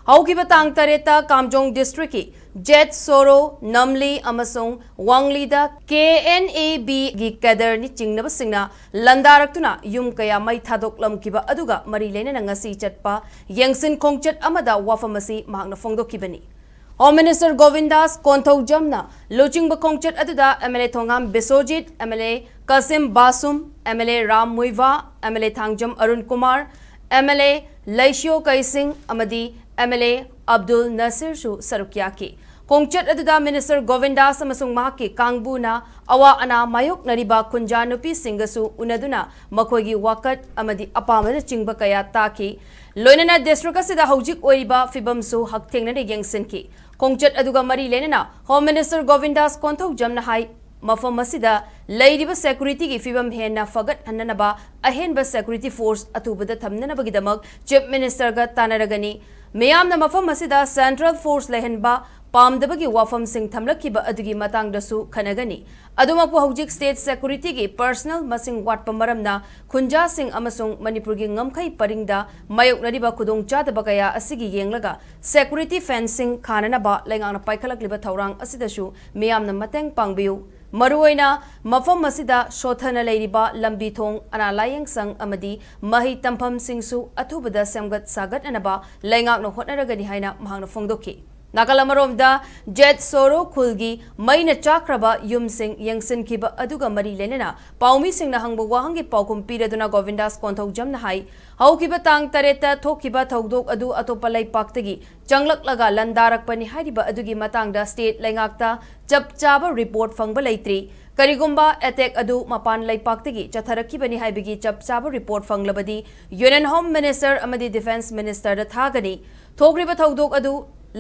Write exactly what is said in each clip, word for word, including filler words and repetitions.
ꯍꯧꯈꯤꯕ ꯇꯥꯡ ꯇꯔꯦꯠꯇ ꯀꯥꯝꯖꯣꯡ ꯗꯤꯁꯇ꯭ꯔꯤꯛꯀꯤ ꯖꯦꯠ ꯁꯣꯔꯣ, ꯅꯝꯂꯤ ꯑꯃꯁꯨꯡ ꯋꯥꯡꯂꯤꯗ ꯀꯦ ꯑꯦꯟ ꯑꯦ ꯕꯤꯒꯤ ꯀꯦꯗꯔꯅꯤ ꯆꯤꯡꯅꯕꯁꯤꯡꯅ ꯂꯥꯟꯗꯥꯔꯛꯇꯨꯅ ꯌꯨꯝ ꯀꯌꯥ ꯃꯩ ꯊꯥꯗꯣꯛꯂꯝꯈꯤꯕ ꯑꯗꯨꯒ ꯃꯔꯤ ꯂꯩꯅꯅ ꯉꯁꯤ ꯆꯠꯄ ꯌꯦꯡꯁꯤꯟ ꯈꯣꯡꯆꯠ ꯑꯃꯗ ꯋꯥꯐꯝ ꯑꯁꯤ ꯃꯍꯥꯛꯅ ꯐꯣꯡꯗꯣꯛꯈꯤꯕꯅꯤ꯫ ꯍꯣꯝ ꯃꯤꯅꯤꯁꯇꯔ ꯒꯣꯕꯤꯟꯗꯥꯁ ꯀꯣꯟꯊꯧꯖꯝꯅ ꯂꯨꯆꯤꯡꯕ ꯈꯣꯡꯆꯠ ꯑꯗꯨꯗ M L A Thongam Biswajit, M L A Kashim Vashum, M L A Ram Muivah, M L A Thangjam Arun Kumar, M L A Leishiyo Keishing ꯑꯃꯗꯤ ꯑꯦꯝ ꯑꯦꯜ ꯑꯦ ꯑꯕꯗꯨꯜ ꯅꯁꯤꯔꯁꯨ ꯁꯔꯨꯛ ꯌꯥꯈꯤ꯫ ꯈꯣꯡꯆꯠ ꯑꯗꯨꯗ ꯃꯤꯅꯤꯁꯇꯔ ꯒꯣꯕꯤꯟꯗꯥꯁ ꯑꯃꯁꯨꯡ ꯃꯍꯥꯛꯀꯤ ꯀꯥꯡꯕꯨꯅ ꯑꯋꯥ ꯑꯅꯥ ꯃꯥꯌꯣꯛꯅꯔꯤꯕ ꯈꯨꯟꯖꯥ ꯅꯨꯄꯤꯁꯤꯡꯒꯁꯨ ꯎꯅꯗꯨꯅ ꯃꯈꯣꯏꯒꯤ ꯋꯥꯀꯠ ꯑꯃꯗꯤ ꯑꯄꯥꯝꯕꯅꯆꯤꯡꯕ ꯀꯌꯥ ꯇꯥꯈꯤ꯫ ꯂꯣꯏꯅꯅ ꯗꯤꯁꯇ꯭ꯔꯤꯛ ꯑꯁꯤꯗ ꯍꯧꯖꯤꯛ ꯑꯣꯏꯔꯤꯕ ꯐꯤꯕꯝꯁꯨ ꯍꯛꯊꯦꯡꯅꯅ ꯌꯦꯡꯁꯤꯟꯈꯤ꯫ ꯈꯣꯡꯆꯠ ꯑꯗꯨꯒ ꯃꯔꯤ ꯂꯩꯅꯅ ꯍꯣꯝ ꯃꯤꯅꯤꯁꯇꯔ ꯒꯣꯕꯤꯟꯗꯥꯁ ꯀꯣꯟꯊꯧꯖꯝꯅ ꯍꯥꯏ, ꯃꯐꯝ ꯑꯁꯤꯗ ꯂꯩꯔꯤꯕ ꯁꯦꯀꯨꯔꯤꯇꯤꯒꯤ ꯐꯤꯕꯝ ꯍꯦꯟꯅ ꯐꯒꯠꯍꯟꯅꯅꯕ ꯑꯍꯦꯟꯕ ꯁꯦꯀꯨꯔꯤꯇꯤ ꯐꯣꯔꯁ ꯑꯊꯨꯕꯗ ꯊꯝꯅꯅꯕꯒꯤꯗꯃꯛ ꯆꯤꯐ ꯃꯤꯅꯤꯁꯇꯔꯒ ꯇꯥꯟꯅꯔꯒꯅꯤ꯫ ꯃꯤꯌꯥꯝꯅ ꯃꯐꯝ ꯑꯁꯤꯗ ꯁꯦꯟꯇ꯭ꯔꯦꯜ ꯐꯣꯔꯁ ꯂꯩꯍꯟꯕ ꯄꯥꯝꯗꯕꯒꯤ ꯋꯥꯐꯝꯁꯤꯡ ꯊꯝꯂꯛꯈꯤꯕ ꯑꯗꯨꯒꯤ ꯃꯇꯥꯡꯗꯁꯨ ꯈꯟꯅꯒꯅꯤ꯫ ꯑꯗꯨꯃꯛꯄꯨ ꯍꯧꯖꯤꯛ ꯁ꯭ꯇꯦꯠ ꯁꯦꯀꯨꯔꯤꯇꯤꯒꯤ ꯄꯔꯁꯅꯦꯜ ꯃꯁꯤꯡ ꯋꯥꯠꯄ ꯃꯔꯝꯅ ꯈꯨꯟꯖꯥꯁꯤꯡ ꯑꯃꯁꯨꯡ ꯃꯅꯤꯄꯨꯔꯒꯤ ꯉꯝꯈꯩ ꯄꯔꯤꯡꯗ ꯃꯥꯌꯣꯛꯅꯔꯤꯕ ꯈꯨꯗꯣꯡꯆꯥꯗꯕ ꯀꯌꯥ ꯑꯁꯤꯒꯤ ꯌꯦꯡꯂꯒ ꯁꯦꯀꯨꯔꯤꯇꯤ ꯐꯦꯟꯁꯤꯡ ꯈꯥꯅꯅꯕ ꯂꯩꯉꯥꯛꯅ ꯄꯥꯏꯈꯠꯂꯛꯂꯤꯕ ꯊꯧꯔꯥꯡ ꯑꯁꯤꯗꯁꯨ ꯃꯤꯌꯥꯝꯅ ꯃꯇꯦꯡ ꯄꯥꯡꯕꯤꯌꯨ꯫ ꯃꯔꯨꯑꯣꯏꯅ ꯃꯐꯝ ꯑꯁꯤꯗ ꯁꯣꯊꯅ ꯂꯩꯔꯤꯕ ꯂꯝꯕꯤ ꯊꯣꯡ, ꯑꯅꯥ ꯂꯥꯌꯦꯡ ꯁꯪ ꯑꯃꯗꯤ ꯃꯍꯩ ꯇꯝꯐꯝꯁꯤꯡꯁꯨ ꯑꯊꯨꯕꯗ ꯁꯦꯝꯒꯠ ꯁꯥꯒꯠꯅꯅꯕ ꯂꯩꯉꯥꯛꯅ ꯍꯣꯠꯅꯔꯒꯅꯤ ꯍꯥꯏꯅ ꯃꯍꯥꯛꯅ ꯐꯣꯡꯗꯣꯛꯈꯤ꯫ ꯅꯥꯀꯜ ꯑꯃꯔꯣꯝꯗ, ꯖꯦꯠ ꯁꯣꯔꯣ ꯈꯨꯜꯒꯤ ꯃꯩꯅ ꯆꯥꯛꯈ꯭ꯔꯕ ꯌꯨꯝꯁꯤꯡ ꯌꯦꯡꯁꯤꯟꯈꯤꯕ ꯑꯗꯨꯒ ꯃꯔꯤ ꯂꯩꯅꯅ ꯄꯥꯎꯃꯤꯁꯤꯡꯅ ꯍꯪꯕ ꯋꯥꯍꯪꯒꯤ ꯄꯥꯎꯈꯨꯝ ꯄꯤꯔꯗꯨꯅ ꯒꯣꯕꯤꯟꯗꯥꯁ ꯀꯣꯟꯊꯧꯖꯝꯅ ꯍꯥꯏ, ꯍꯧꯈꯤꯕ ꯇꯥꯡ ꯇꯔꯦꯠꯇ ꯊꯣꯛꯈꯤꯕ ꯊꯧꯗꯣꯛ ꯑꯗꯨ ꯑꯇꯣꯞꯄ ꯂꯩꯄꯥꯛꯇꯒꯤ ꯆꯪꯂꯛꯂꯒ ꯂꯥꯟꯗꯥꯔꯛꯄꯅꯤ ꯍꯥꯏꯔꯤꯕ ꯑꯗꯨꯒꯤ ꯃꯇꯥꯡꯗ ꯁ꯭ꯇꯦꯠ ꯂꯩꯉꯥꯛꯇ ꯆꯞ ꯆꯥꯕ ꯔꯤꯄꯣꯔꯠ ꯐꯪꯕ ꯂꯩꯇ꯭ꯔꯤ꯫ ꯀꯔꯤꯒꯨꯝꯕ ꯑꯦꯇꯦꯛ ꯑꯗꯨ ꯃꯄꯥꯟ ꯂꯩꯄꯥꯛꯇꯒꯤ ꯆꯠꯊꯔꯛꯈꯤꯕꯅꯤ ꯍꯥꯏꯕꯒꯤ ꯆꯞ ꯆꯥꯕ ꯔꯤꯄꯣꯔꯠ ꯐꯪꯂꯕꯗꯤ ꯌꯨꯅꯤꯌꯟ ꯍꯣꯝ ꯃꯤꯅꯤꯁꯇꯔ ꯑꯃꯗꯤ ꯗꯤꯐꯦꯟꯁ ꯃꯤꯅꯤꯁꯇꯔꯗ ꯊꯥꯒꯅꯤ꯫ ꯊꯣꯛꯂꯤꯕ ꯊꯧꯗꯣꯛ ꯑꯗꯨ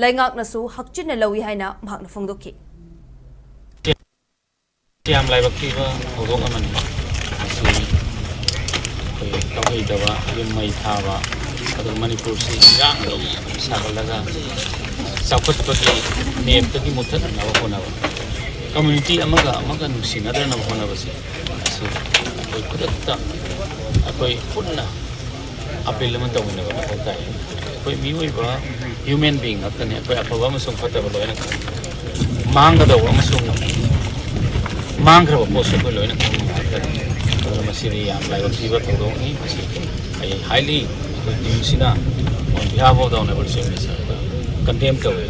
ꯂꯩꯉꯥꯛꯅꯁꯨ ꯍꯛꯆꯤꯟꯅ ꯂꯧꯏ ꯍꯥꯏꯅ ꯃꯍꯥꯛꯅ ꯐꯣꯡꯗꯣꯛꯈꯤ꯫ ꯌꯥꯝ ꯂꯥꯏꯕꯛ ꯊꯤꯕ ꯊꯧꯗꯣꯛ ꯑꯃꯅꯤ꯫ ꯃꯁꯤ ꯑꯩꯈꯣꯏ ꯇꯧꯍꯩꯗꯕ ꯌꯨꯝ ꯃꯩ ꯊꯥꯕ, ꯑꯗꯨꯒ ꯃꯅꯤꯄꯨꯔꯁꯤ ꯏꯔꯥꯡ ꯁꯥꯒꯠꯂꯒ ꯆꯥꯎꯈꯠꯄꯒꯤ ꯃꯦꯞꯇꯒꯤ ꯃꯨꯠꯊꯠꯅꯅꯕ ꯍꯣꯠꯅꯕ, ꯀꯝꯃ꯭ꯌꯨꯅꯤꯇꯤ ꯑꯃꯒ ꯑꯃꯒ ꯅꯨꯡꯁꯤꯅꯗꯅꯕ ꯍꯣꯠꯅꯕꯁꯦ, ꯃꯁꯤ ꯑꯩꯈꯣꯏ ꯈꯨꯗꯛꯇ ꯑꯩꯈꯣꯏ ꯄꯨꯟꯅ ꯑꯄꯤꯜ ꯑꯃ ꯇꯧꯃꯤꯟꯅꯕ ꯃꯊꯧ ꯇꯥꯏ꯫ ꯑꯩꯈꯣꯏ ꯃꯤꯑꯣꯏꯕ, human being ꯉꯥꯛꯇꯅꯤ꯫ ꯑꯩꯈꯣꯏ ꯑꯐꯕ ꯑꯃꯁꯨꯡ ꯐꯠꯇꯕ ꯂꯣꯏꯅ ꯈꯪꯉꯤ꯫ ꯃꯥꯡꯒꯗꯧꯕ ꯑꯃꯁꯨꯡ ꯃꯥꯡꯈ꯭ꯔꯕ ꯄꯣꯠꯁꯨ ꯑꯩꯈꯣꯏ ꯂꯣꯏꯅ ꯈꯪꯕ ꯉꯥꯛꯇꯅꯤ꯫ ꯑꯗꯨꯅ ꯃꯁꯤꯗꯤ ꯌꯥꯝ ꯂꯥꯏꯕꯛ ꯊꯤꯕ ꯊꯧꯗꯣꯛꯅꯤ꯫ ꯃꯁꯤ ꯑꯩ highly, ꯑꯩꯈꯣꯏ team ꯁꯤꯅ on behalf of the Honorable Chief Minister condemn ꯇꯧꯋꯦ꯫